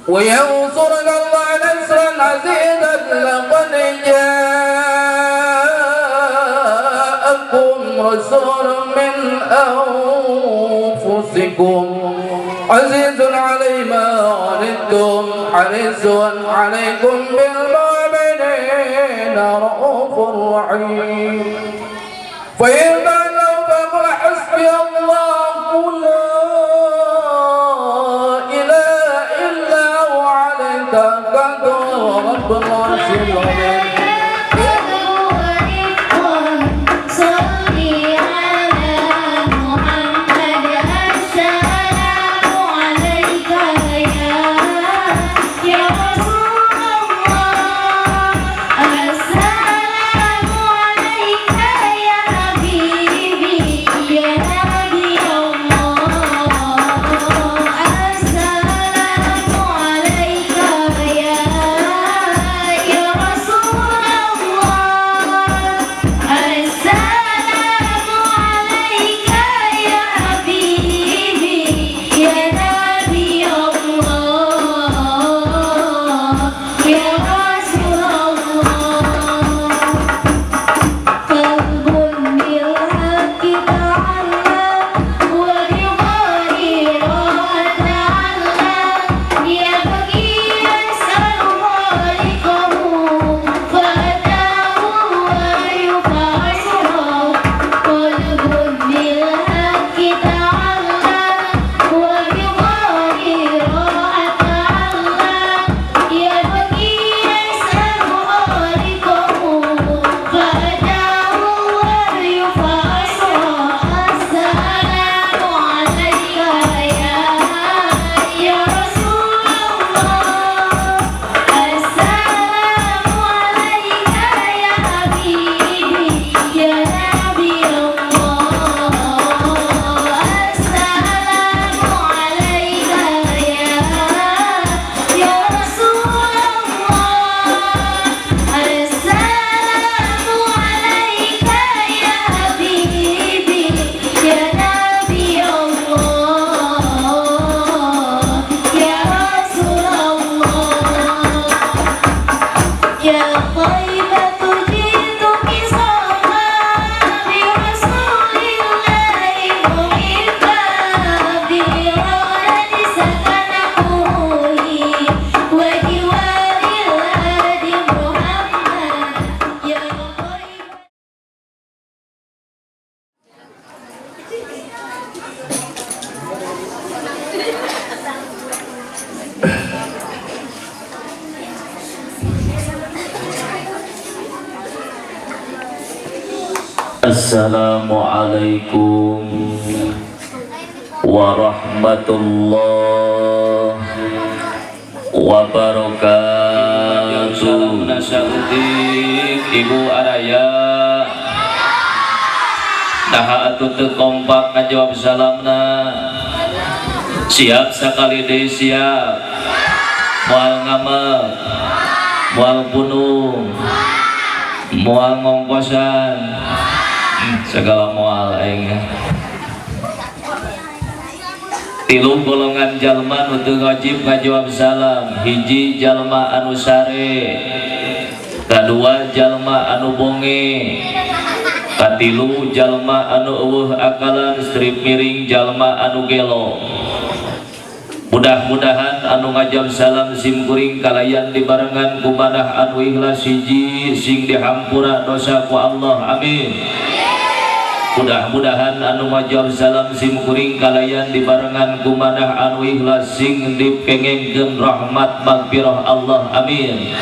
وينصرك الله نصرا عزيزا. لقد جاءكم رسول من أنفسكم عزيز عليه ما عنتم حريص عليكم بالمؤمنين رؤوف رحيم. فإن تولوا فقل حسبي الله لا إله إلا هو عليه توكلت وهو رب العرش العظيم. صل على محمد. السلام عليك يا رسول الله. السلام عليك يا حبيبي يا نبي الله. السلام عليك يا رسول الله. السلام عليك يا حبيبي يا نبي الله يا رسول الله. قلب بالحق تعلق وبغير تعلق يبكي يسأل خالقه فأتاه الوحي فأسرى. قلب بالحق تعلق وبغير تعلق يبكي يسأل خالقه فأتاه الوحي فأسرى. السلام عليك يا رسول الله. السلام عليك يا حبيبي يا نبي الله. السلام عليك يا رسول الله. السلام عليك يا حبيبي يا نبي الله يا رسول الله. يا طيبة جئتك صرخا برسول الله محبا برغد سكن روحي وجوار الهادي محمد يا طيبة. Assalamualaikum warahmatullahi wabarakatuh. Saeutik Ibu araya, nah atuh teu kompak ngajawab salamna. Siap, sakali deui, siap? Moal ngamek, moal pundung, moal ngongkosan, segala moal aing ya. Tilu golongan jalma nu teu wajib ngajawab salam: hiji, jalma anu sare; kadua, jalma anu bonge; katilu, jalma anu euweuh akalan strip miring, jalma anu gelo. Mudah-mudahan anu ngajawab salam sim kuring kalayan dibarengan ku manah anu ikhlas, hiji, sing dihampura dosa ku Allah, amin. Mudah-mudahan anu ngajawab salam sim kuring kalayan dibarengan ku manah anu ikhlas, sing dipengengkeun rahmat magfirah Allah, amin.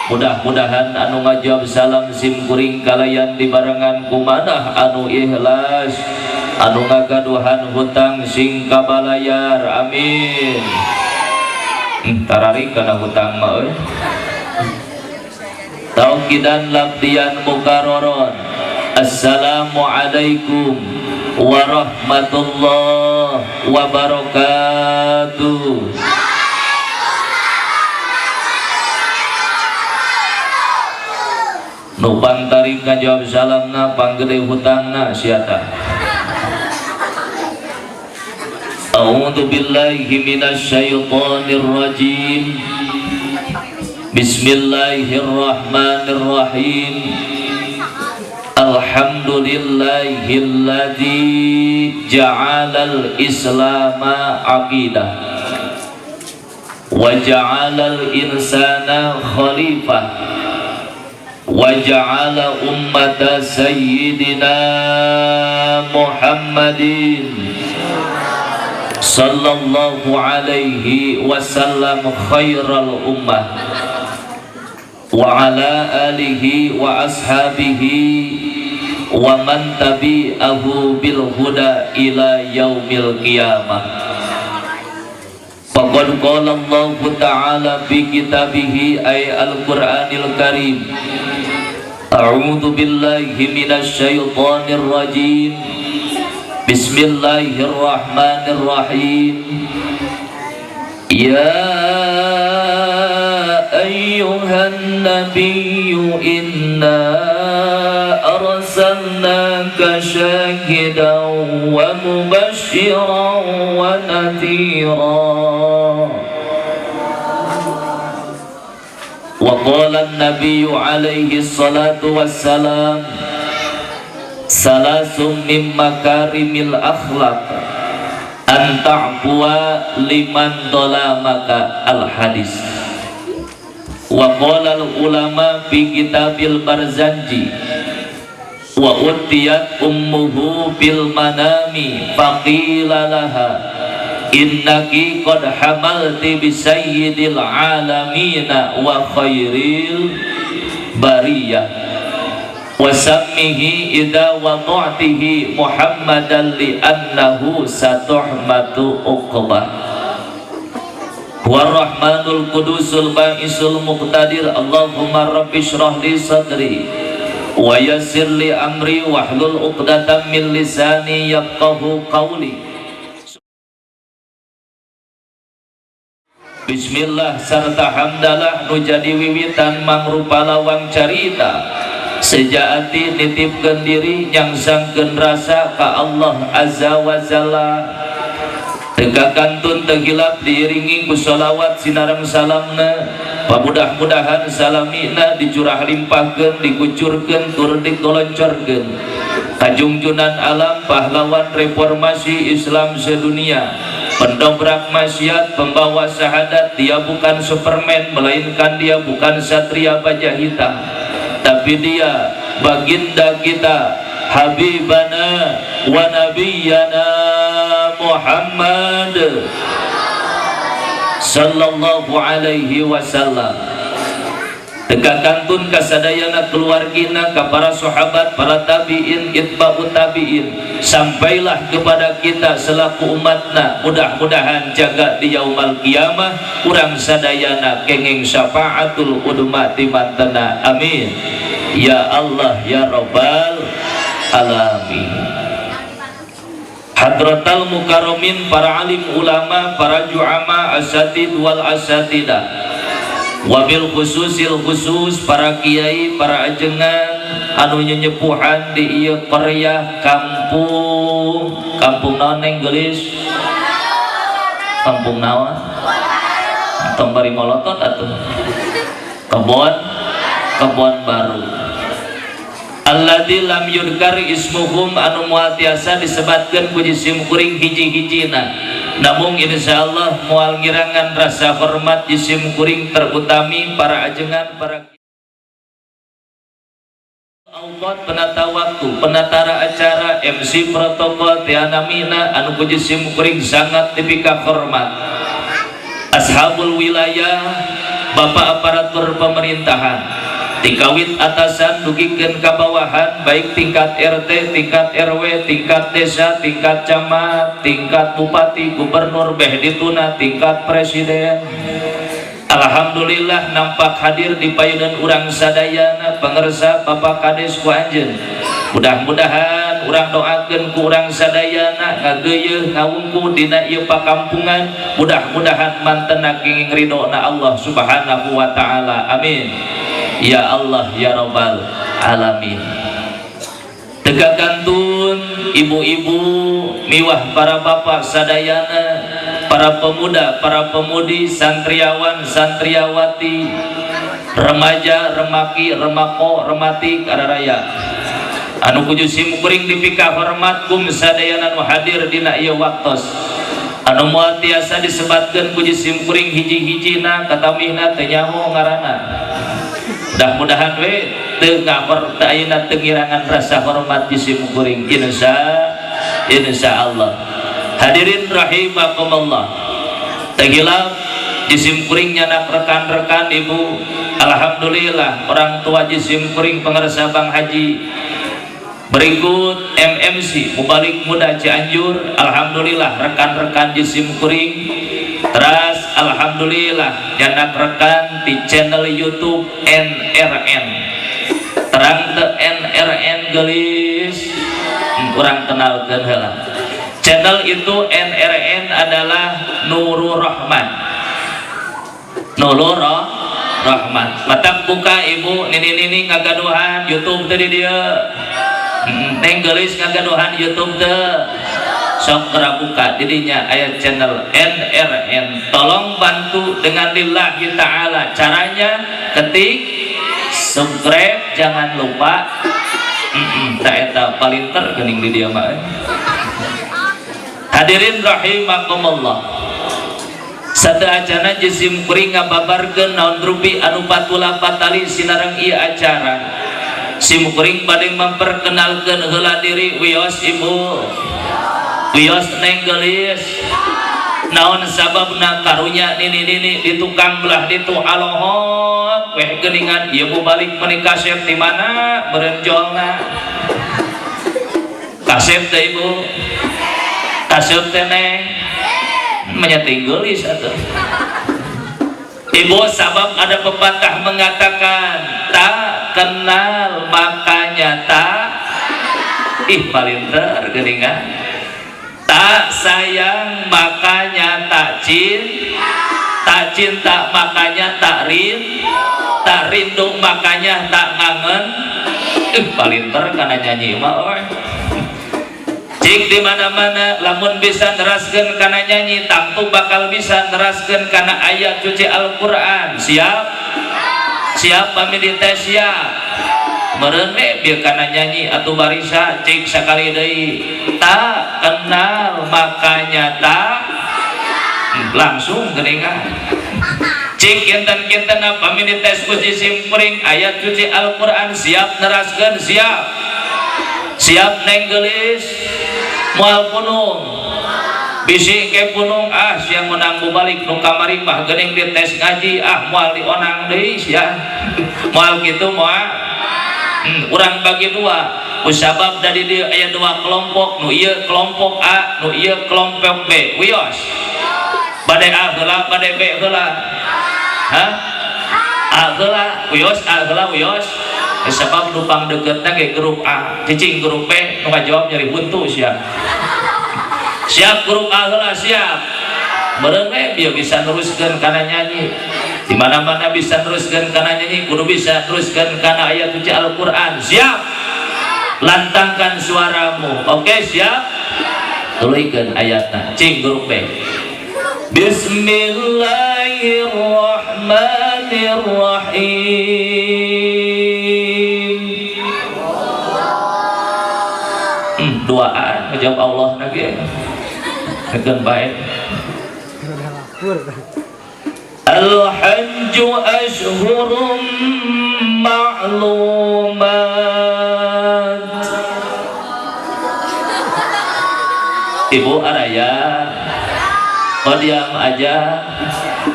Mudah-mudahan anu ngajawab salam sim kuring kalayan dibarengan ku manah anu ikhlas, anu ngagaduhan hutang sing kabalayar, amin. Tararik kana hutang mah euy. Taukidan labdian mukaroron. Assalamualaikum warahmatullahi wabarakatuh. Nu pangtarik ngajawab salamna panggede hutangna sia tah. A'udzu billahi minasyaitonir rajim. Bismillahirrahmanirrahim. Alhamdulillahilladzi ja'alal islama aqidah wa ja'alal insana khalifah wa ja'ala ummata sayyidina Muhammadin sallallahu alaihi wasallam khairal ummah wa ala alihi wa ashabihi wa man tabi'ahu bil huda ila yaumil qiyamah. Faqad qala Allah ta'ala fi kitabihi ay al-Qur'anil Karim. A'udzu billahi minasy syaithanir rajim. Bismillahirrahmanirrahim. Ya ayyuhan nabiyyu, inna arsalnaka syahidan wa mubasysyiran wa nadhira. Wa qala an-nabiyyu alaihi salatu wassalam, salasum mim makarimil akhlaq an ta'fuwa liman dolamaka, al hadis. Wa qala al ulama fi kitabil barzanji, wa utiyat ummuhu bil manami faqila laha, innaki qad hamalti bi sayyidil alamina wa khairil bariyah, wasammihi idza wada'tihi Muhammadan li annahu satuhmatu uqbah. Warahmanul qudusul ba'isul muqtadir. Allahumma rabbi shrah li sadri wa yassir li amri wahlul 'uqdatam min lisani yafqahu qawli. Bismillah sarta hamdalah nu jadi wiwitan mangrupa lawang carita sejaati, nitipkeun diri, nyangsangkeun rasa ka Allah Azza wa Jalla. Teu kantun teu hilap diiringi ku sholawat sinareng salamna. Pamudah-mudahan salamina dicurah limpahkeun, dikucurkeun tur dikoloncorkeun kajungjunan alam, pahlawan reformasi Islam sedunia, pendobrak maksiat, pembawa syahadat. Dia bukan Superman, melainkan dia bukan satria baja hitam, tapi dia baginda kita, habibana wa nabiyana Muhammad sallallahu alaihi wasallam. Teu kantun kasadayana keluargina, ka para sahabat, para tabiin, itba'ut tabiin, sampailah kepada kita selaku umatna. Mudah-mudahan jaga di yaumal kiamah urang sadayana kenging syafaatul udma di mantena. Amin ya Allah ya Rabbal alamin. Hadratal mukarramin, para alim ulama, para ju'ama, asatid wal asatidah, wabil khususil khusus para kiai, para ajengan anu nyenyepuhan di ieu qaryah, kampung. Kampung naon, Neng Geulis? Kampung naon? Tong bari molotot atuh. Kebon, Kebon Baru. Alladzi lam yudkar ismuhum, anu moal tiasa disebatkeun ku jisim kuring hiji-hijina, namun insyaallah moal ngirangan rasa hormat jisim kuring, terutami para ajengan, para Awqat, penata waktu, penatara acara, MC protokol tiana mina anu ku jisim kuring sangat dipika hormat, ashabul wilayah, bapak aparatur pemerintahan tikawit atasan dugikeun ka bawahan, baik tingkat RT, tingkat RW, tingkat desa, tingkat camat, tingkat bupati, gubernur, beh dituna tingkat presiden. Alhamdulillah nampak hadir di payunan urang sadayana. Pangersa Bapak Kades ku anjeun, mudah-mudahan urang doakeun ku urang sadayana ngageuyeih ngawungku dina ieu pakampungan, mudah-mudahan mantena kenging ridona Allah Subhanahu wa taala. Amin ya Allah ya Rabbal alamin. Teu kantun. sadayun, ibu-ibu miwah para bapak sadayana, para pemuda, para pemudi, santriawan, santriawati, remaja, remaki, remako, rematik, raya anu ku sim kuring dipika hormat kum sadayana nu hadir dina ieu waktos anu moal tiasa disebatkeun ku sim kuring hiji-hijina katamihna teu nyaho ngaranna. Mudah-mudahan we teu ngahor teu ayeuna teu ngirangan rasa hormat di sim kuring, insya Allah. Hadirin rahimakumullah, teu hilap jisim kuring nyanak rekan-rekan ibu. Alhamdulillah, orang tua jisim kuring pengersa Bang Haji, berikut MMC Mubalik Muda Cianjur. Alhamdulillah, rekan-rekan jisim kuring. Teras alhamdulillah nyanak rekan di channel YouTube NRN. Terang te NRN gelis? Kurang kenalkan heula channel itu. NRN adalah Nurul Rahman, Nurul Rahman. Matak buka ibu, nini-nini ngagaduhan YouTube tadi dia. Neng gelis ngagaduhan YouTube teu? Sok geura buka, didinya aya channel NRN. Tolong bantu dengan lillahi ta'ala, caranya ketik subscribe, jangan lupa. Tak eta palinter geuning di dia mah. Hadirin rahimakumullah, sateuacana jisim kuring ngababarkeun naon rupi anu patula patali sinareng ieu acara, sim kuring bade memperkenalkan heula diri. Wios ibu, wios neng gelis. Naon sababna? Karunya nini-nini di tukang belah ditu alohok weh geuningan, ieu balik meuni kasep di mana meureun jolna kasep teh? Ibu, kasep teh? Neng menyeting geulis atuh ibu. Sabab ada pepatah mengatakan, tak kenal makanya tak, ih palinter geuningan, tak sayang makanya tak cinta, tak cinta makanya tak rindu makanya tak ngangen. Ih, palinter karena nyanyi mah oi. Cik di mana-mana lamun bisa neraskeun kana nyanyi, tangtu bakal bisa neraskeun kana ayat suci Al-Qur'an. Siap? Siap pami dites? Siap meureun we bieu kana nyanyi atuh barisa. Cik sakali deui, tak kenal makanya tak, langsung geuningan. Cik kinten-kinten pami dites ku sim kuring ayat suci Al-Qur'an, siap neraskeun? Siap? Siap neng gelis? Moal punung, bisi ke punung. Ah, siang menang balik nu kamari mah geuning dites ngaji, ah moal dionang deui sia. Moal kitu moal. Urang bagi dua kusabab dari dia aya dua kelompok, nu ieu kelompok A, nu ieu kelompok B. Wios, bade A heula, bade B heula? Hah? A heula? Wios, A heula. Wios, sebab nu pang deketna ge grup A. Cicing grup B, nu ngajawab nyeri buntu sia. Siap grup A heula? Siap meureun we bieu bisa neruskeun kana nyanyi. Di mana-mana bisa neruskeun kana nyanyi, kudu bisa teruskeun kana ayat suci Al-Qur'an. Siap? Lantangkan suaramu. Oke, siap? Tuluykeun ayatna. Cing grup B. Bismillahirrahmanirrahim. Duaan ngejawab Allah lagi. Keun baik. الحج أشهر معلومات. Ibu araya kok diam aja?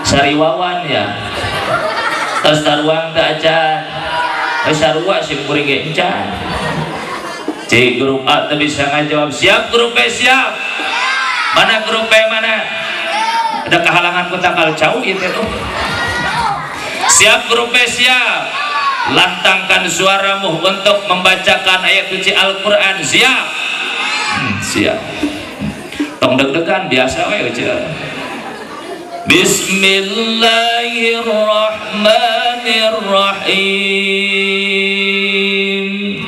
Sariwawan ya, tos taruang teu acan? Eh, sarua sim kuring ge encan. Cik grup A teu bisa ngajawab. Siap grup B? Siap? Mana grup B, mana? Ada kehalangan ku tangkal jauh itu tuh. Siap grup B? Siap? Lantangkan suaramu untuk membacakan ayat suci Al-Quran. Siap? Siap. Tong deg-degan, biasa we aja. Bismillahirrahmanirrahim.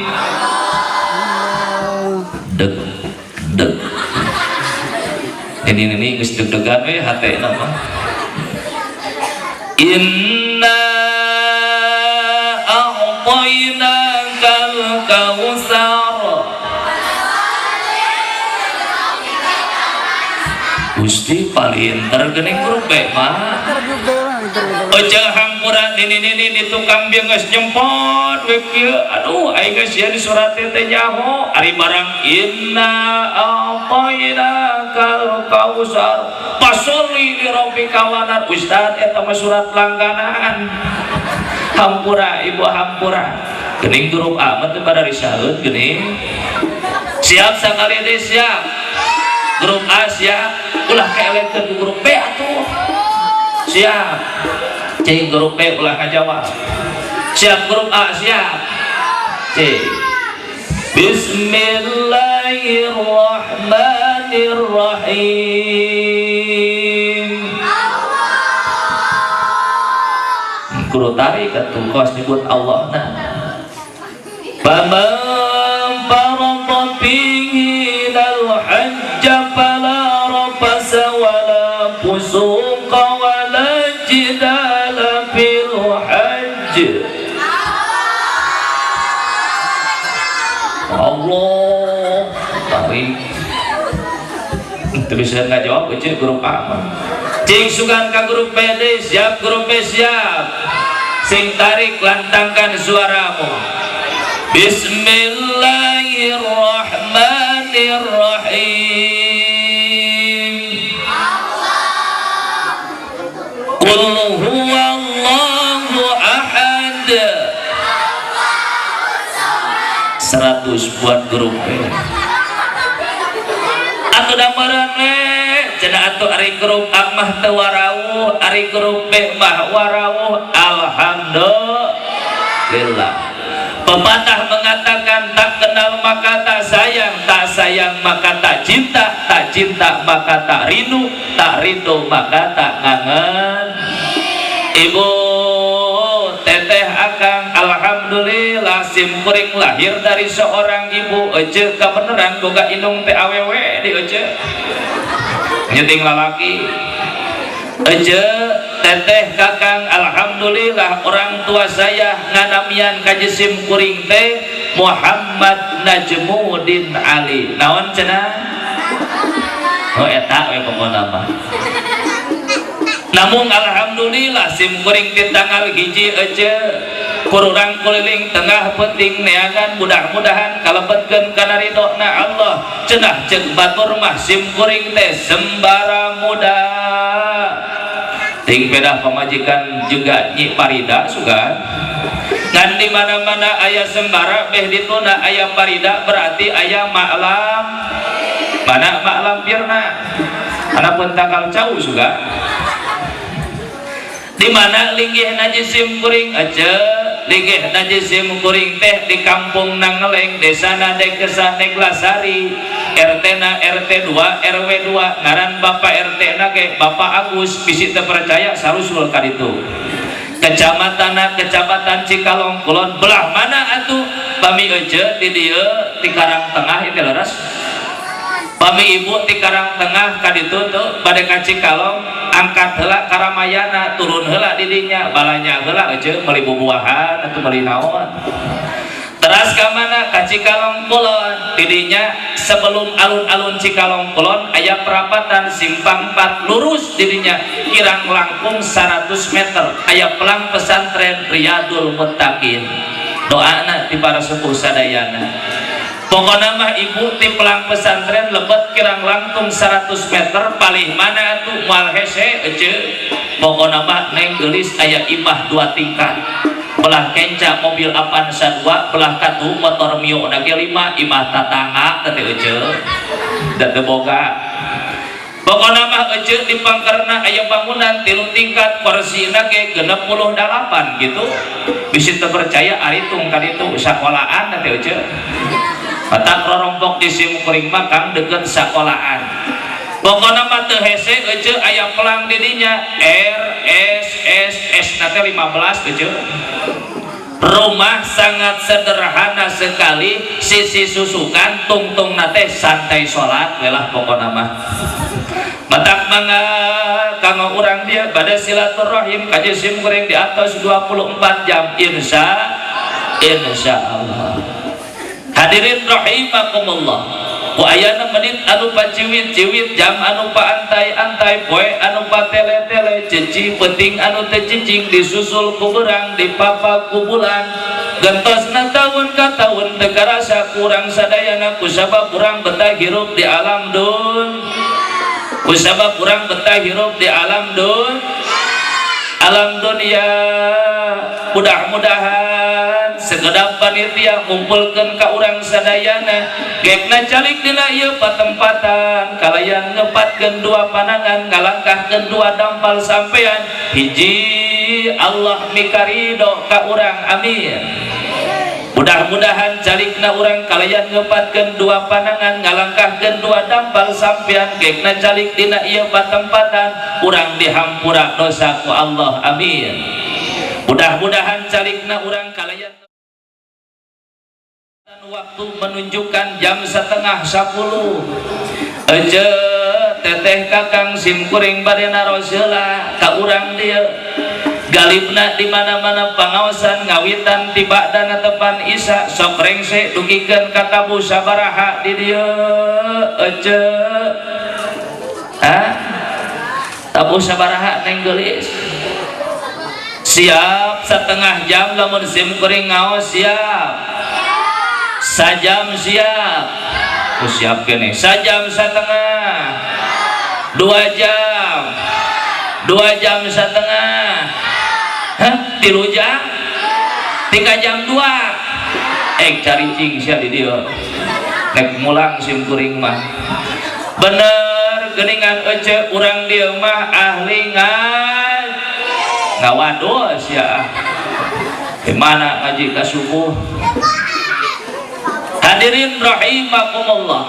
Ini geus deg-degan we hatena mah. Inna a'tainakal kautsar. Gusti palinter geuning grup B mah. Ece hampura nini-nini di tukang bieu geus nyempot we kieu. Aduh aing geus sia di surat teh nyaho ari barang inna a'tainakal kautsar fasholli li rabbika wanhar. Ustad eta mah surat langganan. Hampura ibu hampura. Geuning grup A mah teu pada risaeun geuning. Siap sakali teh siap. Grup A siap, ulah kaelekeun ku grup B atuh. Siap. Cing grup B ulah ngajawab. Siap grup A siap. C. Bismillahirrahmanirrahim. Allah. Guru tarik atuh kos nyebut Allah na. Faman farada fihi al-hajja fala rafasa wala fusuqa wala jidala fil hajj. Allah tarik. Teu bisa ngajawab euceuk grup A mah. Cing sugan ka grup B deui, siap grup B siap. Sing tarik lantangkan suaramu. Bismillahirrahmanirrahim. Qul huwallahu ahad. 100 buat grup B. Atuh damareun we cenah atuh ari grup A mah teu warawuh, ari grup B mah warawuh. Alhamdulillah. Pepatah mengatakan tak kenal maka tak sayang, tak sayang maka tak cinta, tak cinta maka tak rindu, tak rindu maka tak kangen. Ibu teteh akang alhamdulillah sim kuring lahir dari seorang ibu ece kabeneran boga indung teh awewe di ece nyeting lalaki ece teteh kakang alhamdulillah orang tua saya nganamian ka sim kuring teh Muhammad Najmudin Ali. Naon cenah? Oh eta we pokona mah. Namun alhamdulillah sim kuring di tanggal 1 ece kurang kuliling tengah penting neangan mudah-mudahan kalebetkeun kana ridona Allah. Cenah ceuk batur mah sim kuring teh sembara muda. Ting pedah pamajikan juga Nyi Parida sugan. Ngan di mana-mana aya sembara beh dituna aya Parida berarti aya maklam. Mana maklam pirna? Ana pun tanggal cau sugan. Di mana linggih najis sim kuring aja linggih najis sim kuring teh di kampung Nangeleng desa Nadekesa Neglasari RT na RT 2 RW 2 ngaran Bapak RT na ge Bapak Agus bisi teu percaya sarusul ka ditu. Kecamatan Kecamatan Cikalong Kulon belah mana atuh pami ece di dieu di Karang Tengah itu leres pami ibu di Karang Tengah ka ditu tuh bade ka Cikalong angkat heula Karamayana turun heula di dinya balanya heula ece meuli bubuahan atau meuli naon teras ka mana ka Cikalong Kulon di dinya sebelum alun-alun Cikalong Kulon aya perapatan simpang 4 lurus di dinya kirang langkung 100 meter aya pelang pesantren Riyadul Muttaqin doana ti para sepuh sadayana. Pokokna mah ibu ti pelang pesantren lebet kirang langkung 100 meter palih mana atuh moal hese ece pokokna mah neng geulis aya imah 2 tingkat belah kenca mobil Avanza 2 belah katu motor Mio na ge 5 imah tatangga teh ece da teu boga. Pokokna mah ece di pangkerna aya bangunan 3 tingkat korsina ge 68 gitu bisi teu percaya aritung ka ditu sakolaan teh ece Batak rorompok di sim kuring mah kang deket sakolaan. Pokokna mah teu hese ece aya pelang di dinya R S S S na teh 15 ece. Rumah sangat sederhana sekali, sisi susukan tungtung na teh santai salat welah pokokna mah. Matak mangga kanggo urang dia pada silaturahim kaji sim kuring di atas 24 jam insya Allah. Hadirin rahimakumullah, ku ayana menit anu paciwit-ciwit, jam anu paantai-antai, poe anu patele-tele, ceci penting anu teu cicing disusul ku berang dipapa ku bulan, gentosna tahun ka tahun teu karasa kurang sadayana kusabab urang betah hirup di alam dun, kusabab urang betah hirup di alam dun, alam dunia. Mudah-mudahan sekedap panitia ngumpulkeun ka urang sadayana gekna calik dina ieu patempatan kalayan ngepatkeun dua panangan, ngalangkahkeun dua dampal sampean. Hiji, Allah mikarido ka urang, amin. Mudah-mudahan calikna urang kalayan ngepatkeun dua panangan, ngalangkahkeun dua dampal sampean gekna calik dina ieu patempatan urang dihampura dosa ku Allah, amin. Mudah-mudahan calikna urang kalayan waktu menunjukkan jam 9.30. Ece, teteh, kakang, sim kuring bade naros heula ka urang dieu. Galibna di mana-mana pangaosan ngawitan tiba dana tepan Isa sok rengse dugikeun ka tabu sabaraha di dieu, Ece? Hah? Tabu sabaraha, Neng Geulis? Siap setengah jam lamun sim kuring ngaos? Siap sajam? Siap? Oh, siap kene. Sajam setengah, 2 jam, 2 jam setengah. Hah? 3 jam, 3 jam 2. Eh, cari cing sia di dieu. Nek mulang sim kuring mah bener geningan, Ece. Urang dieu mah ahli ngan ngawados ya. Gimana ngaji ka subuh? Hadirin rahimakumullah,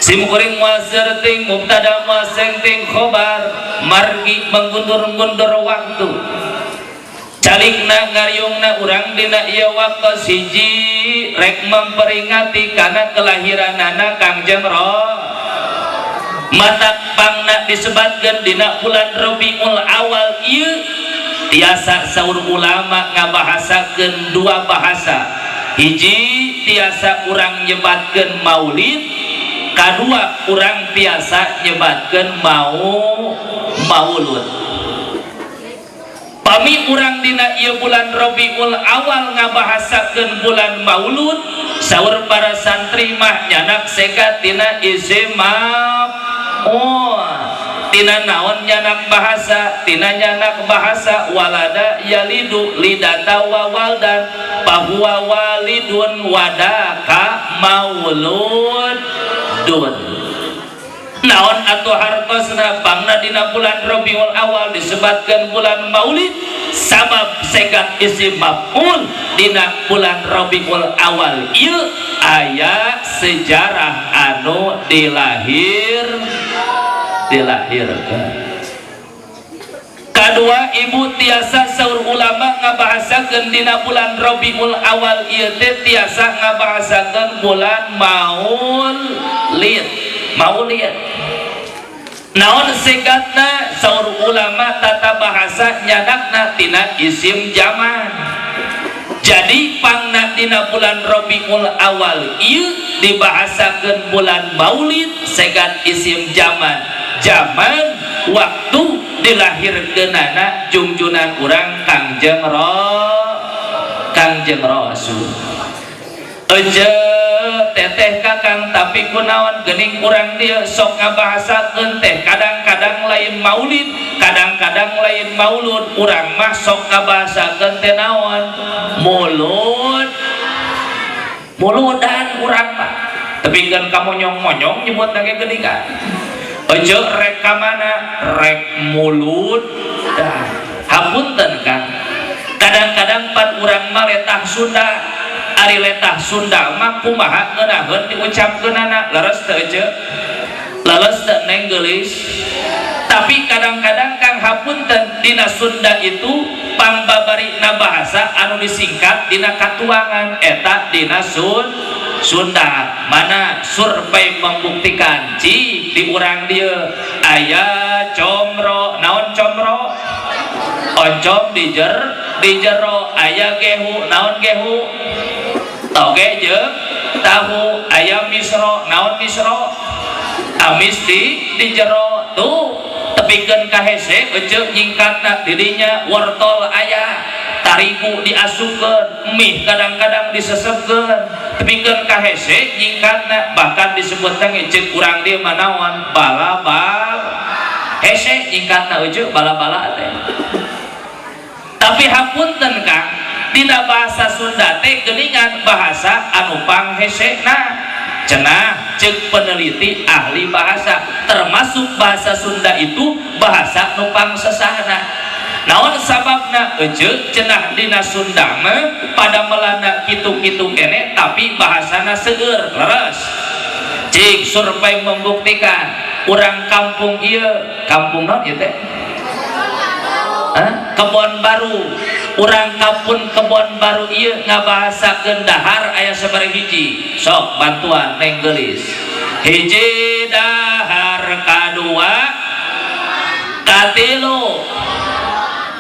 sim kuring moal ting mubtada, moal ting khobar, margi menggundur-gundur waktu. Calikna ngariungna urang dina ieu waktu, hiji, rek memperingati karena kelahiranana Kangjeng Roh. Matak pangna disebatkeun dina bulan Rabiul Awal ieu tiasa saur ulama ngabahasakeun dua bahasa. Hiji, tiasa urang nyebatkeun maulid. Kadua, urang tiasa nyebatkeun mau maulud. Pami urang dina ieu bulan Rabiul Awal ngabahasakeun bulan maulud, saur para santri mah nyanak sekat tina isim maf'ul. Tina naon nyanak bahasa? Tina nyanak bahasa walada yalidu lidata wa waldan fahuwa walidun wadaka maulud dun. Naon atau hartosna pangna dina bulan Rabiul Awal disebatkan bulan Maulid? Sabab segat isim maf'ul dina bulan Rabiul Awal ieu aya sejarah anu dilahirkan. Kedua, ibu, tiasa saur ulama ngabahasakeun dina bulan Rabiul Awal ieu teh tiasa ngabahasakeun bulan Maulid. Maulid naon segatna? Saur ulama tata bahasa nyanakna tina isim jaman. Jadi pangna dina bulan Rabiul Awal ieu dibahasakeun bulan Maulid segat isim jaman, jaman waktu dilahirkeunana jungjunan urang Kangjeng Kangjeng Rasul. Ece, teteh, kakang, tapi kunaon gening urang dia sok ngabahasakeun teh kadang-kadang lain maulid, kadang-kadang lain maulud. Urang mah sok ngabahasakeun teh naon? Mulud, muludan urang mah. Tapi kan kamonyong-monyong nyebut lagi geningan. Ece, rek ka mana? Rek mulud dah. Hapunten, Kang, kadang-kadang pan urang mah letah Sunda. Ari letah Sunda mah kumaha ngeunaheun diucapkeunana? Leres teu, Ece? Leres teu, Neng Geulis? Tapi kadang-kadang, Kang, hapunten, dina Sunda itu pangbabarina bahasa anu disingkat dina katuangan eta dina. Sunda. Mana survei membuktikan, cik, di urang dieu aya comro. Naon comro? Oncom di jero. Aya gehu. Naon gehu? Toge jeung tahu. Aya misro. Naon misro? Amis di jero. Tuh, tepikeun ka hese ece nyingkatna didinya. Wortol aya, tarigu diasupkeun, mie kadang-kadang disesepkeun, tepikeun ka hese nyingkatna. Bahkan disebutkan ceuk urang dieu mah naon? Bala-bal. Hese nyingkatna ece, bala-bala teh. Tapi hapunten, Kang, dina bahasa Sunda teh geuningan bahasa anu panghesena. Cenah ceuk peneliti ahli bahasa, termasuk bahasa Sunda itu bahasa nu pangsesahna. Naon sababna, ece? Cenah dina Sunda mah pada melana kitu-kitu kene, tapi bahasana seueur. Leres, cik, survei membuktikan urang kampung ieu, kampung naon ieu teh? Hah? Kebon Baru. Urang kampung Kebon Baru ieu ngabahasakeun dahar aya sabaraha hiji? Sok bantuan, Neng Geulis. Hiji dahar, kadua, katilu,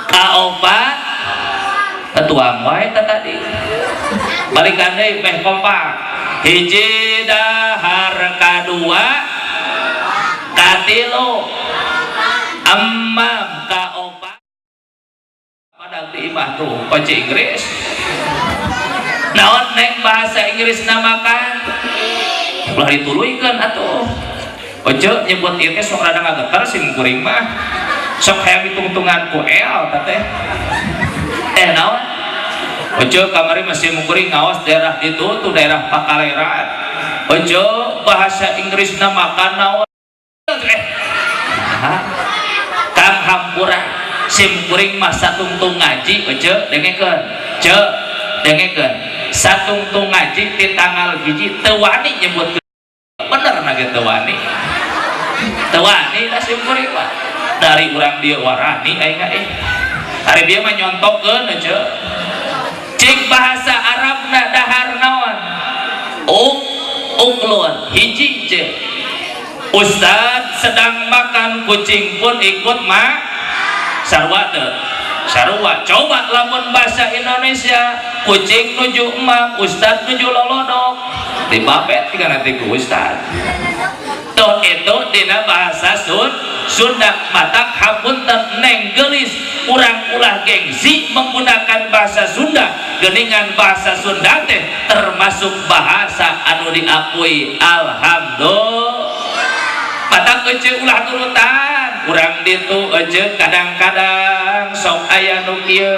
kaopat, ketuang wae teh tadi. Balikan deui meh kompak. Hiji dahar, kadua, katilu, emam, kaopat. Padahal di imah tuh kunci Inggris. Naon, Neng, bahasa Inggris namakan? Ulah dituluykeun atuh. Oce nyebut ieu teh sok rada ngageter sim kuring mah. Sok hayang ditungtungan ku el teh. Eh, naon? Oce kamari masih kuring ngaos daerah itu tuh, daerah Pakaleran. Oce, bahasa Inggris makan naon? Eh. Nah, Kang, hampura, sim kuring mah satungtung ngaji. Oce, dengekeun. Ce, dengekeun. Satungtung ngaji di tanggal 1 teu wani nyebut, bener na ge teu wani. Teu wani lah sim kuring mah. Dari urang dieu warani aing eh. Ari bieu mah nyontokeun, Oce. Cik, bahasa Arabna dahar naon? Uk uklun hiji ce. Ustad sedang makan, kucing pun ikut ma sarua teu? Sarua. Coba lamun bahasa Indonesia, kucing nuju emam, ustad nuju lolodok, dibabet tiga nanti ku ustad. Tuh, itu dina bahasa Sunda. Matak hapunten, Neng Geulis, urang ulah gengsi menggunakan bahasa Sunda. Geningan bahasa Sunda teh termasuk bahasa anu diakui, alhamdulillah. Matak ece ulah turutan urang ditu. Ece, kadang-kadang sok aya nu kieu,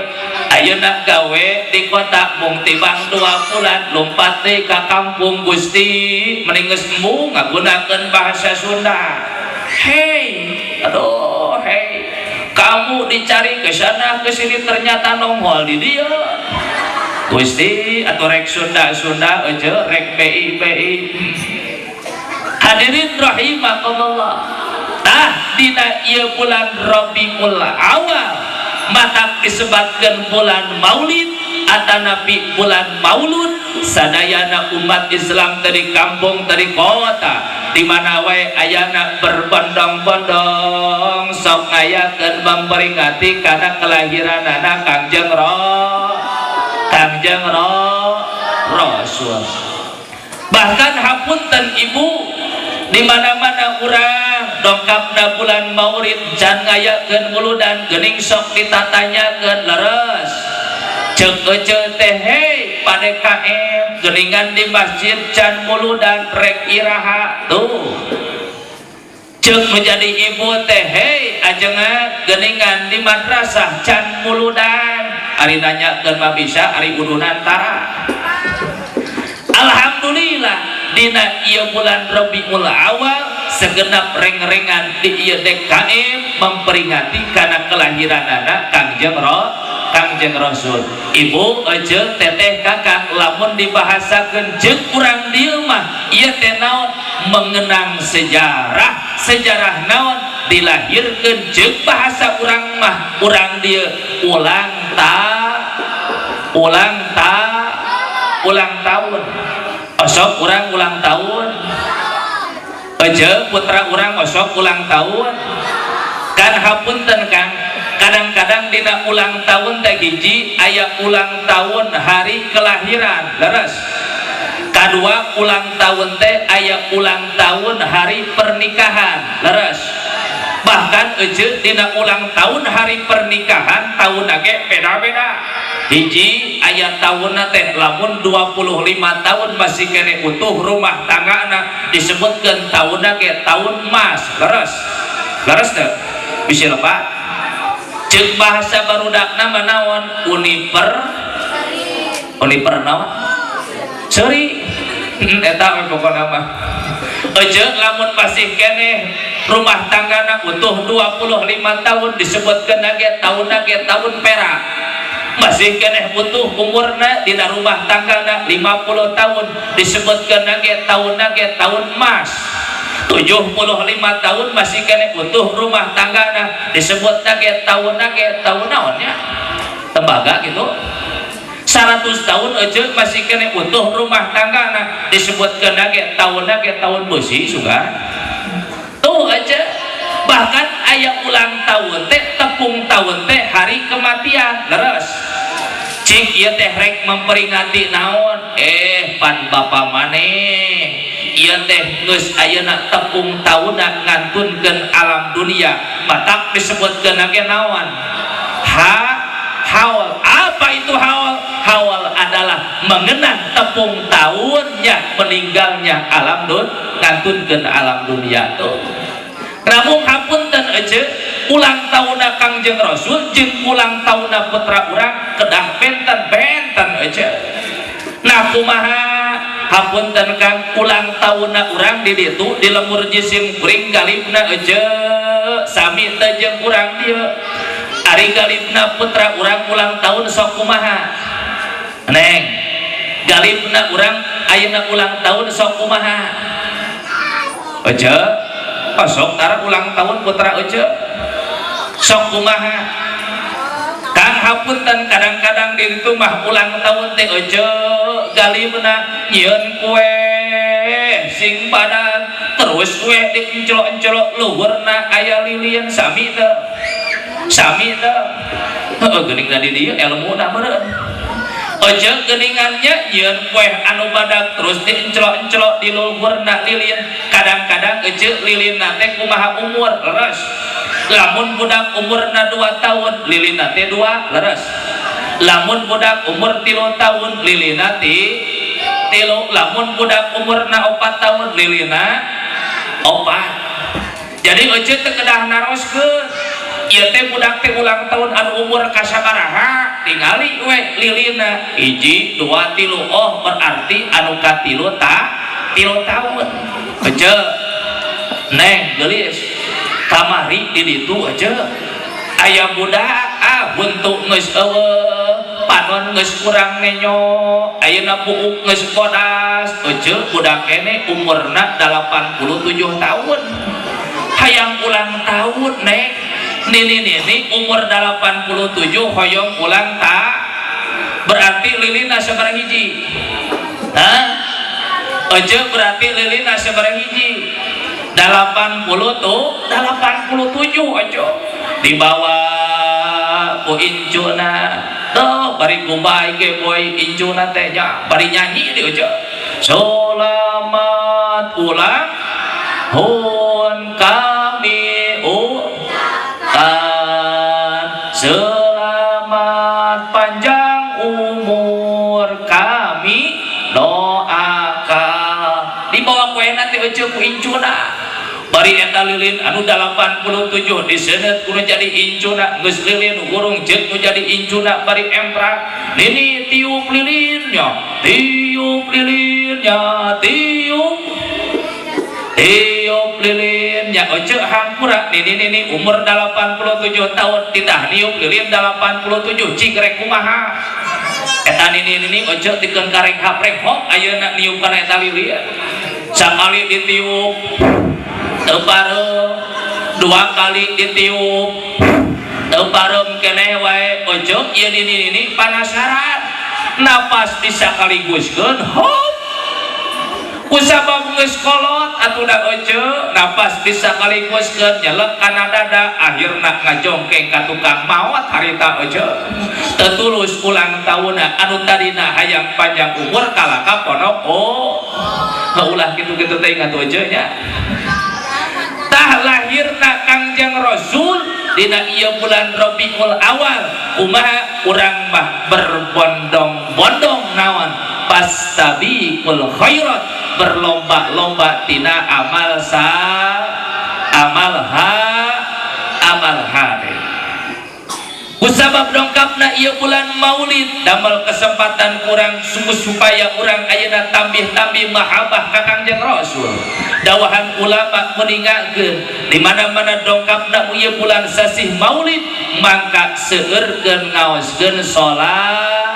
ayeuna gawe di kota mung tibang 2 bulan, lompat deui ka kampung. Gusti, mending geus embung ngagunakeun bahasa Sunda. Hei, aduh, hei, kamu dicari ke sana ke sini, ternyata nongol di dia. Gusti, atau rek Sunda Sunda ece, rek BI BI. Hadirin rahimakumullah, tah dina ieu bulan Rabiul Awal matak disebutkan bulan Maulid atanapi bulan Maulud. Sadayana umat Islam dari kampung, dari kota, di mana wae ayana, berbondong-bondong sok ngayakeun memperingati karena kelahiran anak Kangjeng Kangjeng Rasul. Bahkan hapunten, Ibu, di mana-mana urang dongkapna bulan Maulid can ngayakeun muludan, geuning sok ditatanyakeun. Leres, ceuk ece teh, hei, pada KM, geuningan di masjid can muludan, rek iraha? Tuh, ceuk menjadi ibu teh, hei, ajengan, geuningan di madrasah can muludan. Ari nanyakeun mah bisa, ari udunan tara. Alhamdulillah, dina ieu bulan Rabiul Awal segenap reng-rengan di ieu DKM memperingati karena kelahiran anak Kangjeng Rasul. Ibu, ece, teteh, kakak, lamun dibahasakeun jeung urang dieu mah ieu teh naon? Mengenang sejarah. Sejarah naon? Dilahirkeun, jeung bahasa urang mah, urang dieu ulang ta ulang ta ulang tahun. Osok urang ulang tahun, Ece, putra urang osok ulang tahun kan. Hapunten, Kang, kadang-kadang dina ulang tahun teh hiji aya ulang tahun hari kelahiran, leres. Kedua, ulang tahun teh aya ulang tahun hari pernikahan, leres. Bahkan Ece, dina ulang tahun hari pernikahan tahun ge beda-beda. Hiji aya tahun teh lamun 25 tahun masih keneh utuh rumah tangga disebutkan tahun ge tahun emas, leres. Leres teh bisa lepas cek bahasa barudak nama naon, uniper uniper naon seri eta we pokona mah. Ece, lamun masih keneh rumah tangga utuh 25 tahun disebutkan lagi tahun lagi tahun perak. Masih keneh utuh umurna dina rumah tangga 50 tahun disebutkan lagi tahun lagi tahun emas. 75 tahun masih keneh utuh rumah tangga disebut lagi tahun lagi tahun naonnya, tembaga gitu. 100 tahun aja masih keneh utuh rumah tangga disebutkan lagi tahun lagi tahun besi suka tuh aja. Bahkan aya ulang tahun teh tepung tahun teh hari kematian, leres. Cik, ieu teh rek memperingati naon? Eh, pan bapa maneh ieu teh geus ayeuna tepung tahunna ngantunkeun alam dunia, matak disebutkeun ge naon, ha, haul. Apa itu haul? Haul adalah mengenang tepung tahunnya meninggalnya alam dun ngantunkeun alam dunia tuh. Namun hapunten aja, ulang tahun Kangjeng Rasul jeung ulang tahun putra urang kedah benten-benten aja. Nah, kumaha? Hapunten, Kang, ulang tahun urang di ditu di lembur jisim kuring galibna aja sami teh jeung urang dieu. Ari galibna putra urang ulang tahun sok kumaha? Neng, galibna urang ayeuna ulang tahun sok kumaha? Ece, osok tara ulang tahun putra Ece sok kumaha? Kang, hapunten, kadang-kadang di itu mah ulang tahun teh Ece galibna nyieun kue sing badan, terus kue diencelok-encelok, luhurna aya lilin. Sami teu? Sami teu? Heeh, geuning di dieu elmuna meureun. Ece, geuningannya nyieun kue anu badak, terus diencelok-encelok di luhurna lilin. Kadang-kadang Ece, lilin teh kumaha umur, leres. Lamun budak umurna 2 tahun, lilin teh 2, leres. Lamun budak umur 3 tahun, lilina 3. Lamun budak umurna 4 tahun, lilina 4. Jadi Ece teh kedah naroskeun ieu teh budak teh ulang tahun anu umur kasabaraha. Tingali we lilina 1, 2, 3, oh berarti anu katilu tak 3 tahun. Ece, Neng geulis, kamari di ditu aja aya budak, ah, huntu geus eueuh, panon geus kurang nenyo, ayeuna buuk geus bodas. Ece, budak kene umurna 87 tahun hayang ulang tahun. Neng, nini nini umur 87 hoyong ulang tak, berarti lilina sabaraha hiji? Hah? Ece, berarti lilina sabaraha hiji? 80 tuh, 87. Aja dibawa ku incuna tuh, bari kumbay ge boy incuna teh nya, bari nyanyi di aja, "Selamat ulang tahun kami ucapkan, selamat panjang umur kami doakan." Dibawa kue nanti ece ku incuna, bari eta lilin anu 87 disenet kudu jadi incuna. Geus lilin hurung jeung nu jadi incuna, bari emprak, "Nini, tiup lilinnya, tiup lilinnya, tiup, tiup lilinnya." Ece, hampura, nini nini umur 87 tahun tidak niup lilin 87, cik rek kumaha eta nini nini? Ece, tikeun kareng hapreng hok ayeuna niup kana eta lilin. Sakali ditiup teu pareum, dua kali ditiup teu pareum keneh wae. Ece, ieu nini nini panasaran, napas disakaliguskeun, hop. Kusabab geus kolot atuh da ece napas bisa kalikuskeun nyelek kana dada, akhirna ngajongkeng ka tukang maot harita ece. Teu tulus ulang tahunna, anu tadina hayang panjang umur kalaka ponok. Oh, ulah kitu-kitu teh atuh ece nya. Tah, lahirna Kangjeng Rasul dina ieu bulan Rabiul Awal, kumaha urang mah berbondong-bondong naon? Fastabiqul khairat, berlomba-lomba tina amal sa amal ha amal hade. Kusabab dongkapna ieu bulan Maulid, damel kesempatan kurang supaya urang ayeuna tambih-tambih mahabbah ka Kangjeng Rasul. Dawahan ulama meningakeun, di mana-mana dongkapna ieu bulan sasih Maulid, mangka seueurkeun ngaoskeun salat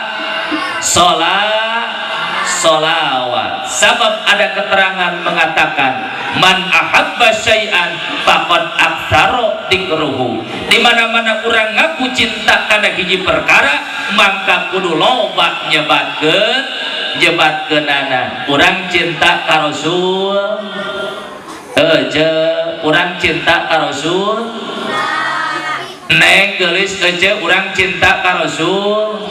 salat solawat. Sabab ada keterangan mengatakan, man ahabba syai'an faqad aktsaro dzikruhu. Di mana-mana urang ngaku cinta kana hiji perkara, mangka kudu loba nyebatkeun nyebatkeunana. Urang cinta ka Rasul ece, urang cinta ka Rasul. Neng geulis ece, urang cinta ka Rasul?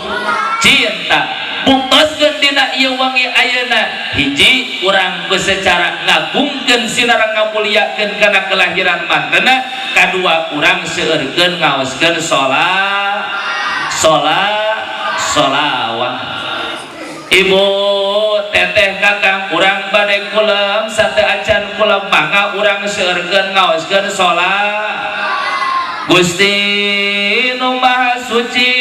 Cinta. Buktoskeun dina ieu wangi ayeuna, hiji, urang secara ngagungkeun sinareng ngamuliakeun kana kelahiran mantena. Kadua, urang seueurkeun ngaoskeun salat salat solawat. Ibu, teteh, kakang, urang bade kulem sate acan kulem, mangga urang seueurkeun ngaoskeun salat. Gusti nu Maha Suci,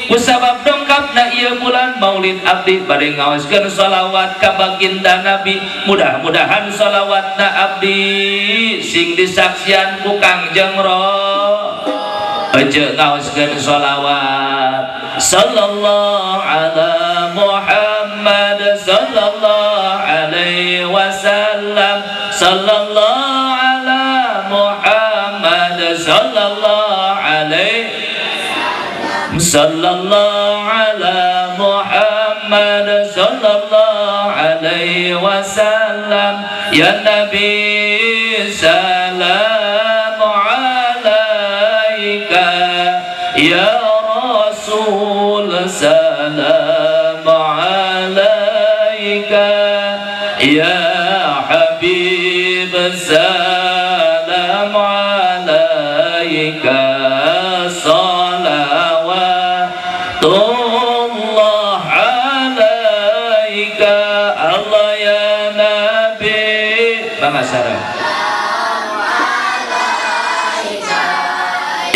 kusabab dongkapna ieu bulan Maulid, abdi bade ngaoskeun sholawat ka baginda Nabi. Mudah-mudahan sholawatna abdi sing disaksian ku Kangjeng Rasul. Ece, ngaoskeun sholawat. Sallallahu ala Muhammad, sallallahu alaihi wasallam, sallallahu ala Muhammad, sallallahu alaihi, sallallahu ala Muhammad, sallallahu alaihi wasallam. Ya Nabi, salam alaika, ya Rasul, salam alaika, ya Habib, salam alaika, salawatullah alaika. Allah ya Nabi. Bangga sareng.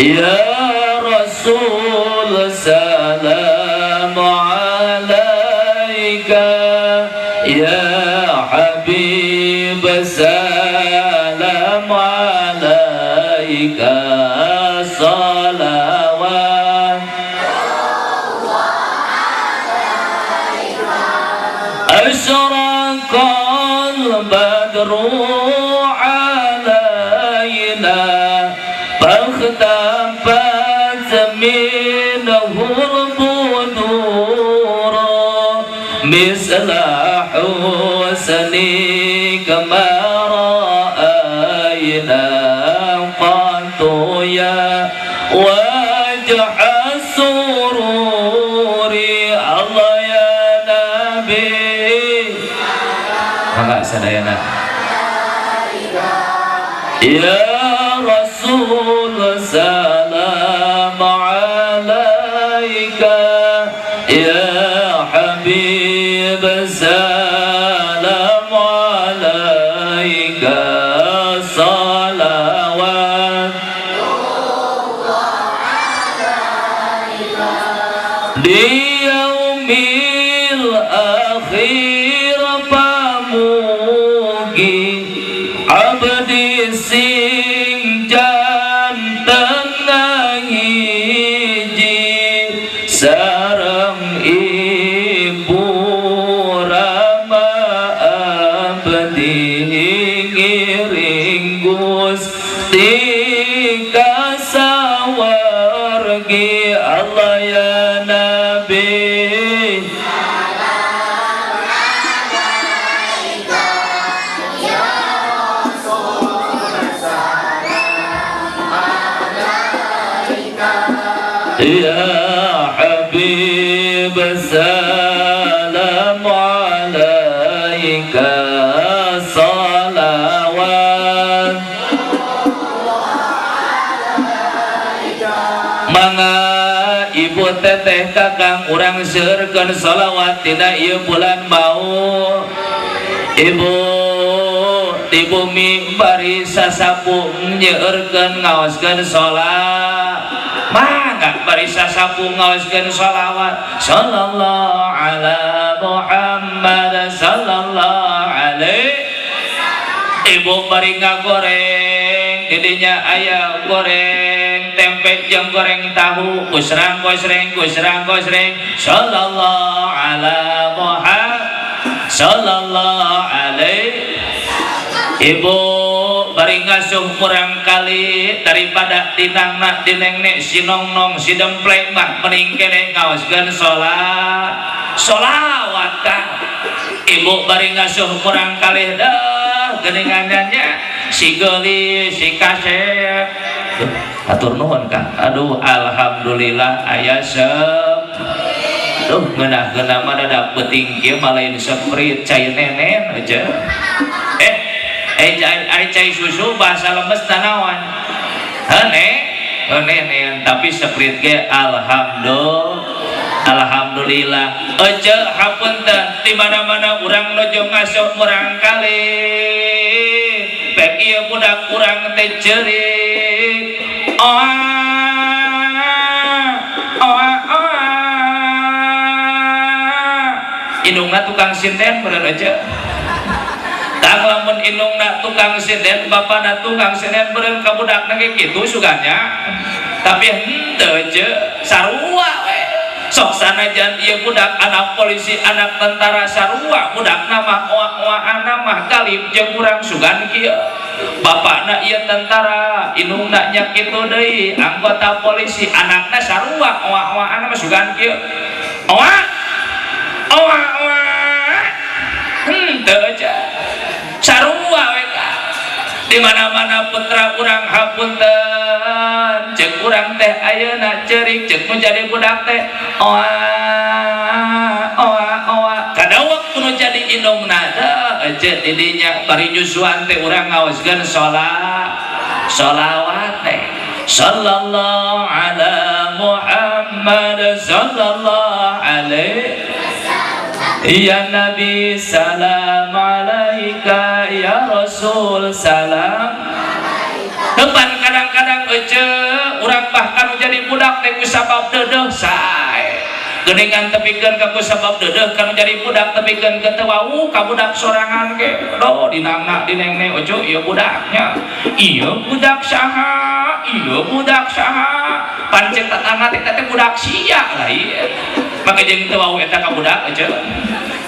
Ya Rasul, salam alaika, ya Habib, salam alaika, salawat. أشرق البدر علينا فاختفت منه البدور، مثل حسنك ما رأينا قط يا وجه السرور. الله يا نبي. Mangga sadayana. Ya Rasul, salam alaika, ya Habib, salam alaika, salawat. Di yaumil akhir pamugi abdi sing janten ngahiji sareng ibu rama abdi ngiring Gusti ka sawargi. Allah ya Nabi. Ya Habib, salam alaika, salawat. Mangga ibu, teteh, kakang, urang seueurkeun salawat tina ieu bulan mau. Ibu di bumi bari sasapu nyeurkeun ngaoskeun salat, mangga bari sasapu ngaoskeun sholawat, sallallahu ala Muhammad, sallallahu alaihi. Ibu bari ngagoreng, didinya aya goreng tempe jeung goreng tahu, kusrang kosreng kusrang kosreng, sallallahu ala Muhammad, sallallahu alaihi. Ibu bari ngasuh murang kali, daripada dinangna dinengnek si nong nong si demplek mah mending kene ngaoskeun salat solawat ka. Ibu bari ngasuh murang kali, dah geuningannya si geulis si kasep. Atur nuhun, Kang. Aduh, alhamdulillah aya sep. Duh, ngeunah-ngeunah mah da peuting kieu mah lain Sprite, cai nenen aja. Eh eh cai, ai cai susu bahasa lemes tanawan hene nenen, tapi Sprite ge alhamdulillah, alhamdulillah. Ece, hapunten, di mana-mana urang nuju ngasuh murang kali, pek ieu budak urang teh ceurik, oa oa oa, indungna tukang sinden meureun aja. Tang lamun indungna tukang sinden, bapana tukang sinden, meureun ka budakna ge kitu suganya. Tapi henteu je, sarua we. Sok sanajan ieu budak anak polisi, anak tentara, sarua budakna mah oa-oaan mah galip jeung urang sugan kieu. Bapakna ieu tentara, indungna nya kitu deui anggota polisi, anakna sarua oa-oaan mah sugan kieu. Oa oa oa, henteu aja, sarua we ka. Di mana-mana putra urang, hapunten, cek urang teh ayeuna ceurik, cek nu jadi budak teh oa oa oa, kadawak nu jadi indungna teh. Ece, didinya bari nyusuan teh urang ngaoskeun salat sholawat teh, sallallahu ala Muhammad, sallallahu alaihi. Ya Nabi salam alaika, ya Rasul salam. Depan kadang-kadang ece, urang bahkan jadi budak teh ku sabab deudeuh sae geuningan, tepikeun ka ku sabab deudeuh kan jadi budak, tepikeun ke teu wau ka budak sorangan ge do dinangna dinengne. Ojo, ieu budaknya, ieu budak saha, ieu budak saha, pancen tetangga teh teh budak sia lah ieu. Maka jeung teu wau eta ka budak ece.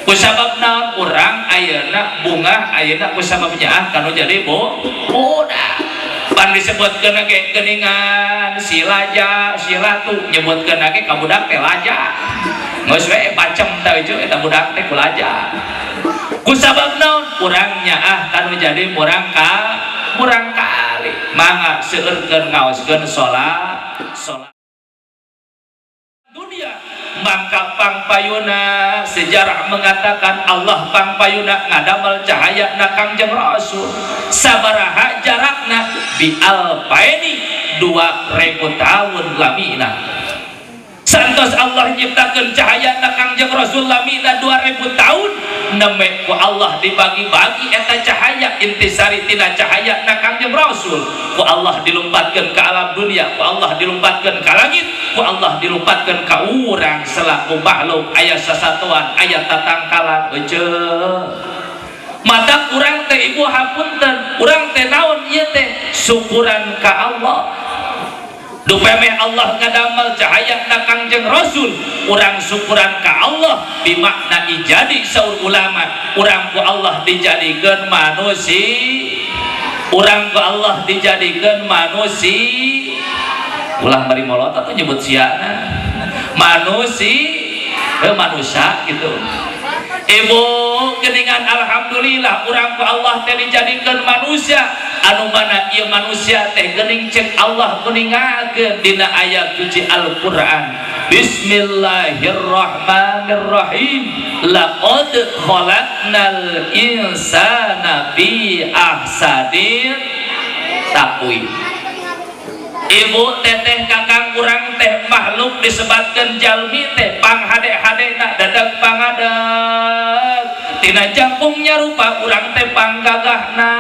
Ku sabab naon urang ayeuna bungah ayeuna? Ku sabab nyaah kanu jadi budak. Pan disebutkeun ge geuningan si laja si ratu, nyebutkeun ge ka budak teh laja, geus we bacem teh eueuh eta budak teh ku laja. Ku sabab naon urang nyaah kanu jadi murang kali? Mangga seueurkeun ngaoskeun salat salat dunia. Maka pangpayuna sejarah mengatakan Allah pangpayuna ngadamel cahaya na Kangjeng Rasul sabaraha jarakna? Bi alfaini, 2000 tahun lamina. Santos Allah nyiptakeun cahaya na Kangjeng Rasul lamina 2000 tahun, nembe ku Allah dibagi-bagi eta cahaya. Intisari tina cahaya na Kangjeng Rasul ku Allah dilumpatkeun ke alam dunia, ku Allah dilumpatkeun ke langit, ku Allah dilumpatkeun ka urang selaku makhluk aya sasatuan, aya tatangkalan. Ece, mata urang teh, ibu, hapunten, urang teh naon ieu teh? Syukuran ka Allah. Dupeme Allah ngadamel cahaya na Kangjeng Rasul, urang syukuran ka Allah bimakna ijadi. Saur ulama, urang ku Allah dijadikeun manusia, urang ku Allah dijadikeun manusia. Ulah bari molot atau nyebut siana manusia, manusia gitu. Ibu geningan, alhamdulillah urang ku Allah teh dijadikeun manusia, anu mana ieu manusia teh geuning cek Allah kuningakeun dina ayat suci Al-Qur'an. Bismillahirrahmanirrahim. Laqad khalaqnal insana fi ahsani taqwim. Ibu, teteh, kakang, urang teh makhluk disebatkan jalmi teh panghade-hadena dadag pangadag tina jangkungnya rupa urang teh panggagahna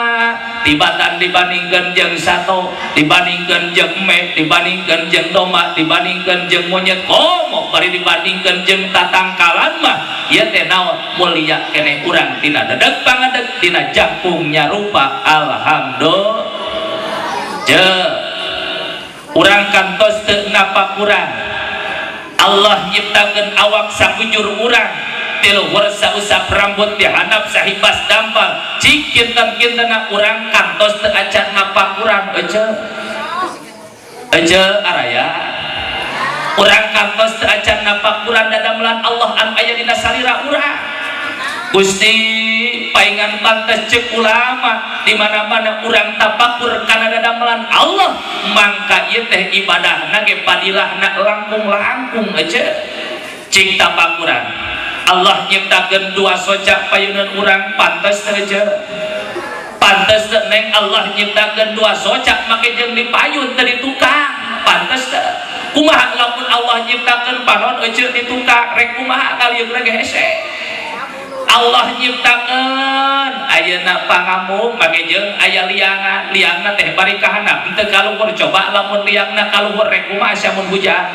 tibatan dibandingkan jeung sato, dibandingkan jeung me, dibandingkan jeung domba, dibandingkan jeung monyet, komo bari dibandingkan jeung tatangkalan mah ieu teh naon, mulia keneh urang tina dadag pangadeg tina jangkungnya rupa. Alhamdulillah. Je, urang kantos teu napakuran Allah nyiptakeun awak sakujur urang, ti luhur sausap rambut, dihandap sahibas dampal. Cik kinten-kintena urang kantos teu acan napakuran. Ece, ece, araya urang kantos teu acan napakuran dadamelan Allah anu aya dina salira urang. Gusti, paingan pantes cek ulama di mana-mana urang tapakur kana dadamelan Allah, mangka ieu teh ibadahna ge padilahna langkung-langkung. Ece, cing tapakuran Allah nyiptakeun dua soca payunan urang, pantes teu, ece? Pantes teu, Neng? Allah nyiptakeun dua soca make jeung dipayun teu ditukang, pantes teu? Kumaha lamun Allah nyiptakeun panon ece ditukang, rek kumaha kalieukna ge hese? Allah nyiptakeun ayeuna pangamuk make jeung aya liangan, liangna teh bari ka handap teu kaluhur. Coba lamun liangna kaluhur, rek kumaha sia mun hujan?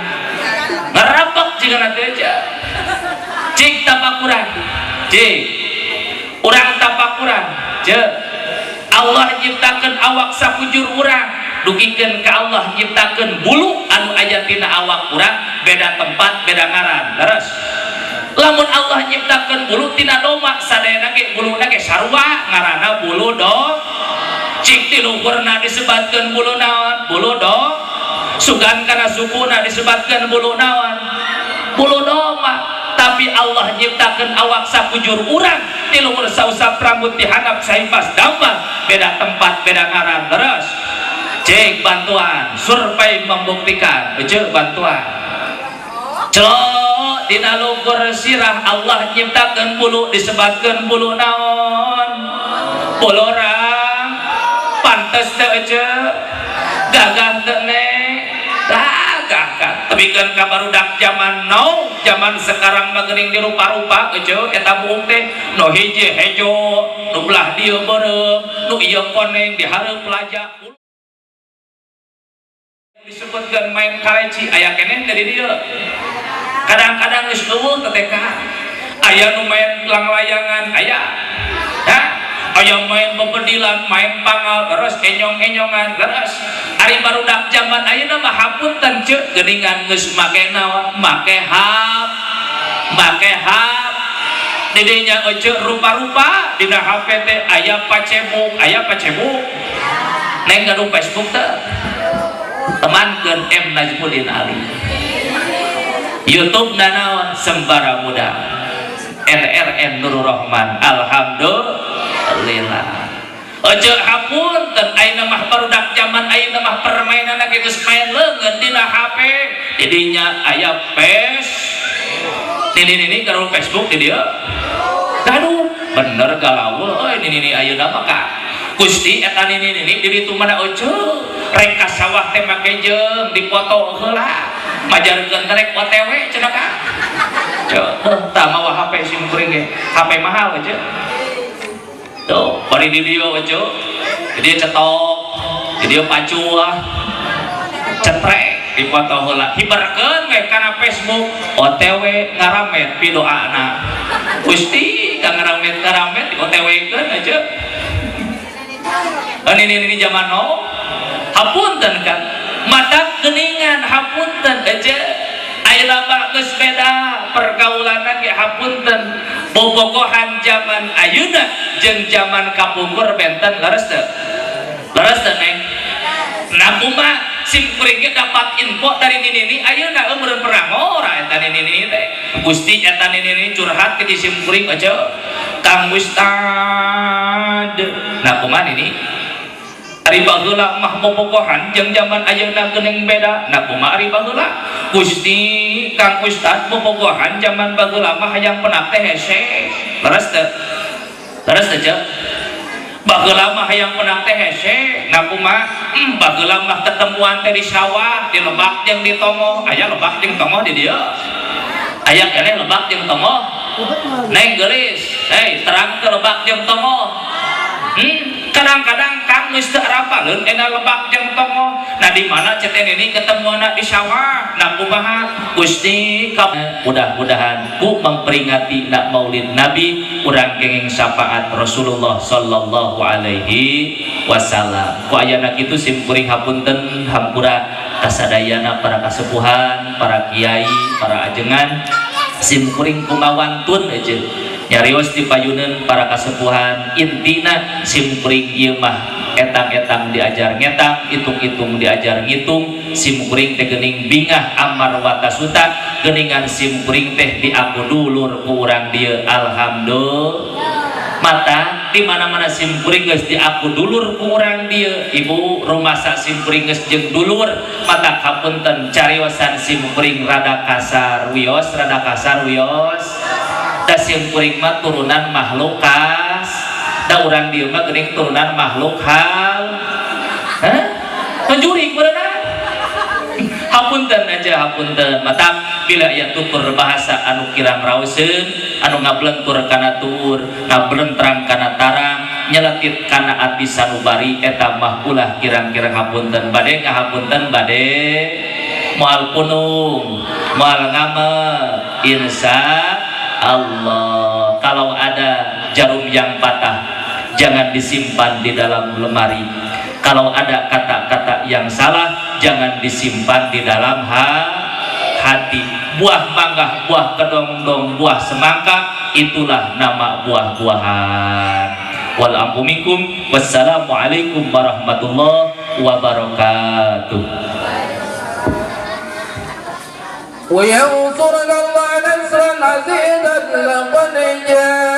Ngarapok jigana teh aja. Cik tapakuran, cik urang tapakuran. Je, Allah nyiptakeun awak sakujur urang, dugikeun ka Allah nyiptakeun bulu anu aya tina awak urang beda tempat beda ngaran, leres? Lamun Allah nyiptakeun bulu tina domba, sadayana ge buluna ge sarua, ngaranna bulu do. Cik ti luhurna disebatkeun bulu naon? Bulu do. Sugan kana sukuna disebatkeun bulu naon? Bulu domba. Tapi Allah nyiptakeun awak sakujur urang, ti luhur sausap rambut, dihandap sahipas dampal, beda tempat beda ngaran, leres? Cek bantuan, survei membuktikan. Cek bantuan, celok dina luhur sirah Allah nyiptakeun bulu disebatkeun bulu naon? Bulu rang. Pantes teu, ece? Gagah teu, Neng? Gagah kan? Tapi kan ka barudak zaman now, zaman sekarang mah geuning dirupa-rupa, ece. Eta buuk teh nu hiji hejo, nu belah dieu beureum, nu ieu koneng, dihareup laja disebutkan main kaleci. Aya keneh dari dia, kadang-kadang geus eueuh teh. Aya nu main langlayangan, aya ha, aya main bebedilan, main pangal, leres? Enyong-enyongan, leres? Ari barudak zaman ayeuna mah, hapunten ceuk, geuningan geus make naon? Make hap, make hap. Didinya ece rupa-rupa dina HP teh. Aya Facebook, aya Facebook. Neng, gaduh Facebook teh? Temankeun M Najmuddin Ali. YouTube nanaon? Sembara Muda NRN Nurul Rahman. Alhamdulillah. Ojo, hapunten, ayeuna mah barudak zaman ayeuna mah permainan ge geus main leungeun dina HP. Didinya aya Face ini ini kalau Facebook di dia gaduh bener galau euy. Ini ini ayeuna mah ka Gusti eta ini ini di ditu mana ojo rek ka sawah teh make jeung dipoto heula, majarkeun teh rek OTW cenah ka. Ceu, tah mawa HP sim kuring ge, HP mahal aja. Tuh, bari di dieu ojo. Di dieu cetok, di dieu pacu lah. Cetrek dipoto heula. Hibarkeun we kana Facebook, OTW ngaramet pidoana. Gusti, ka ngaramet-ngaramet di OTW-keun aja. Ini zaman now. Hapunten kan. Mata geningan, hapunten aja. Ayeuna mah geus beda pergaulanna ge, hapunten. Bobogohan zaman ayeuna jeung zaman kapungkur benten, leres teu? Leres teu, Neng? Nah, kumaha? Sim kuring ge dapat info dari nini ayeuna eueuh pernah ngora eta nini teh. Gusti, eta nini curhat ke sim kuring aja, Kang Ustad. Nah, kumaha ini? Ari baheula mah bobogohan jeung zaman ayeuna geuning beda. Nah, kumaha ari baheula? Gusti, Kang Ustad, bobogohan zaman baheula mah hayang penak teh hese. Leres teu? Leres teu, Ceu? Baheula mah hayang penak teh hese. Nah, kumaha? Baheula mah ketemuan teh di sawah, di lebak jeung di tongoh. Aya lebak jeung tongoh di dieu? Aya keneh lebak jeung tongoh? Neng geulis, hei, terang ke lebak jeung tongoh? Kadang-kadang kang geus teu arapaleun ena lebak jeung tongoh. Nah, di mana ceten ini ketemuan? Di sawah. Nah, kumaha, Gusti? Mudah-mudahan ku memperingati nak Maulid Nabi urang kenging syafaat Rasulullah sallallahu alaihi wasallam. Ku ayana kitu sim kuring hapunten hampura kasadayana, para kasepuhan, para kiai, para ajengan. Sim kuring kumawantun aja nyarios di payuneun para kasepuhan. Intina sim kuring ieu mah etang-etang diajar ngetang, hitung-hitung diajar ngitung. Sim kuring teh geuning bingah amar watasuta geuningan sim kuring teh diaku dulur ku urang dieu. Alhamdulillah. Mata di mana-mana sim kuring geus diaku dulur ku urang dieu. Ibu rumasa sim kuring geus jeung dulur. Mata kapunten, cariosan sim kuring rada kasar wios, rada kasar wios, da sim kuring mah turunan makhluk kas, da urang dieu mah geuning turunan makhluk hal. Hah? Penjuri berenang. Hapunten aja, hapunten. Mata bila aya tutur bahasa anu kirang raoseun, anu ngablentur kana tuur, ngablentrang kana tarang, nyeletit kana ati sanubari, eta mah ulah kirang-kirang hapunten. Bade ngahapunten, bade moal punung, moal ngamek, insya Allah. Kalau ada jarum yang patah, jangan disimpan di dalam lemari. Kalau ada kata-kata yang salah, jangan disimpan di dalam hati. Buah mangga, buah kedongdong, buah semangka, itulah nama buah-buahan. Wal amfu minkum. Wassalamualaikum warahmatullahi wabarakatuh. وينصرك الله نصرا عزيزا لقد جاء